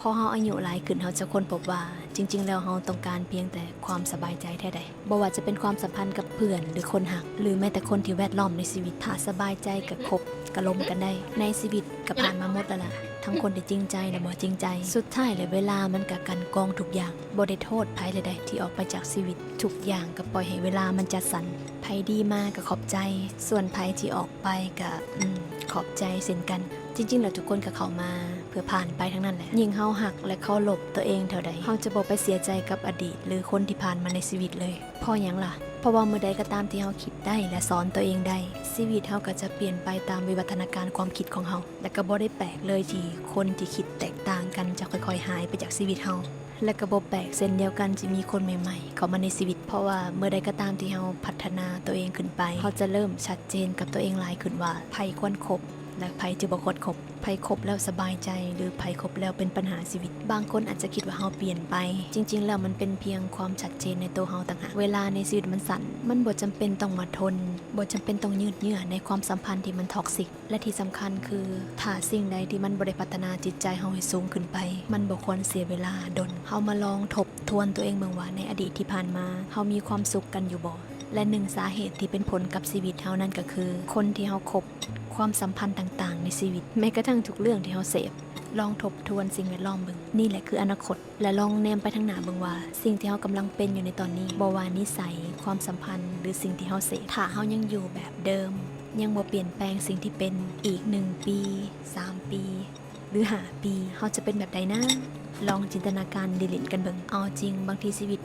ພໍເຮົາອາຍຸຫຼາຍຂຶ້ນ ເຮົາຈະຄົ້ນພົບວ່າ ຈິງໆແລ້ວເຮົາຕ້ອງການພຽງແຕ່ຄວາມສະບາຍໃຈແທ້ໃດ. ບໍ່ວ່າຈະເປັນຄວາມສຳພັນກັບເພື່ອນ ຫຼື ຄົນຮັກ ຫຼື ແມ້ແຕ່ຄົນທີ່ແວດລ້ອມໃນຊີວິດ. ຖ້າສະບາຍໃຈກະຄົບ ກະລົມກັນໄດ້. ໃນຊີວິດກະຜ່ານມາໝົດແລ້ວລະ ທັງຄົນທີ່ຈິງໃຈ ແລະ ບໍ່ຈິງໃຈ. ສຸດທ້າຍແລ້ວເວລາມັນກະກັ່ນກອງທຸກຢ່າງ. ບໍ່ໄດ້ໂທດໃຜເລີຍໃດທີ່ອອກໄປຈາກຊີວິດ. ທຸກຢ່າງກະປ່ອຍໃຫ້ເວລາມັນຈັດສັນ. ໃຜດີມາກະຂອບໃຈ. ສ່ວນໃຜທີ່ອອກໄປກະ ອືມ ຂອບໃຈເຊັ່ນກັນ. ຈິງໆແລ້ວທຸກຄົນກະເຂົ້າມາເພື່ອຜ່ານໄປທັງນັ້ນແຫຼະ. ຍິ່ງເຮົາຮັກ ແລະ ເຄົາລົບຕົວເອງເທົ່າໃດ ເຮົາຈະບໍ່ໄປເສຍໃຈກັບອະດີດ ຫຼື ຄົນທີ່ຜ່ານມາໃນຊີວິດເລີຍ. ເພາະຫຍັງລະ? ເພາະວ່າເມື່ອໃດກະຕາມທີ່ເຮົາຄິດໄດ້ ແລະ ສອນຕົວເອງໄດ້ ຊີວິດເຮົາກະຈະປ່ຽນໄປຕາມວິວັດທະນາການຄວາມຄິດຂອງເຮົາ. ແລະ ກະບໍ່ໄດ້ແປກເລີຍທີ່ຄົນທີ່ຄິດແຕກຕ່າງກັນຈະຄ່ອຍໆຫາຍໄປຈາກຊີວິດເຮົາ. ແລະ ກະບໍ່ແປກເຊັ່ນດຽວກັນທີ່ມີຄົນໃໝ່ໆເຂົ້າມາໃນຊີວິດ. ເພາະວ່າເມື່ອໃດກະຕາມທີ່ເຮົາພັດທະນາຕົວເອງຂຶ້ນໄປ ເຮົາຈະເລີ່ມຊັດເຈນກັບຕົວເອງຫຼາຍຂຶ້ນວ່າ ໃຜຄວນຄົບ ແລະ ໃຜຈະບໍ່ຄວນຄົບ. ໃຜຄົບແລ້ວສະບາຍໃຈ ຫຼື ໃຜຄົບແລ້ວເປັນບັນຫາຊີວິດ. ບາງຄົນອາດຈະຄິດວ່າເຮົາປ່ຽນໄປ. ຈິງໆແລ້ວມັນເປັນພຽງຄວາມຊັດເຈນໃນໂຕເຮົາຕ່າງຫາກ. ເວລາໃນຊີວິດມັນສັ້ນ. ມັນບໍ່ຈຳເປັນຕ້ອງມາທົນ. ບໍ່ຈຳເປັນຕ້ອງຍືດເຍື້ອໃນຄວາມສຳພັນທີ່ມັນທັອກຊິກ. ແລະ ທີ່ສຳຄັນຄື ຖ້າສິ່ງໃດທີ່ມັນບໍ່ໄດ້ພັດທະນາຈິດໃຈເຮົາໃຫ້ສູງຂຶ້ນໄປ ມັນບໍ່ຄວນເສຍເວລາດົນ. ເຮົາມາລອງທົບທວນຕົວເອງເບິ່ງວ່າ ໃນອະດີດທີ່ຜ່ານມາ ເຮົາມີຄວາມສຸກກັນຢູ່ບໍ່? ແລະ ໜຶ່ງສາເຫດທີ່ເປັນຜົນກັບຊີວິດເຮົານັ້ນກະຄື ຄົນທີ່ເຮົາຄົບ, ຄວາມສຳພັນຕ່າງໆໃນຊີວິດ, ແມ້ກະທັ່ງທຸກເລື່ອງທີ່ເຮົາເສບ. ລອງທົບທວນສິ່ງແວດລ້ອມເບິ່ງ. ນີ້ແຫຼະຄືອະນາຄົດ. ແລະ ລອງແນມໄປທາງໜ້າເບິ່ງວ່າ ສິ່ງທີ່ເຮົາກຳລັງເປັນຢູ່ໃນຕອນນີ້ ບໍ່ວ່ານິໄສ, ຄວາມສຳພັນ ຫຼື ສິ່ງທີ່ເຮົາເສບ, ຖ້າເຮົາຍັງຢູ່ແບບເດີມ, ຍັງບໍ່ປ່ຽນແປງສິ່ງທີ່ເປັນ, ອີກໜຶ່ງປີ, ສາມປີ ຫຼື ຫ້າປີ ເຮົາຈະເປັນແບບໃດນະ? ລອງຈິນຕະນາການຫຼິ້ນໆກັນເບິ່ງ. ເອົາຈິງ, ບາງທີຊີວິດ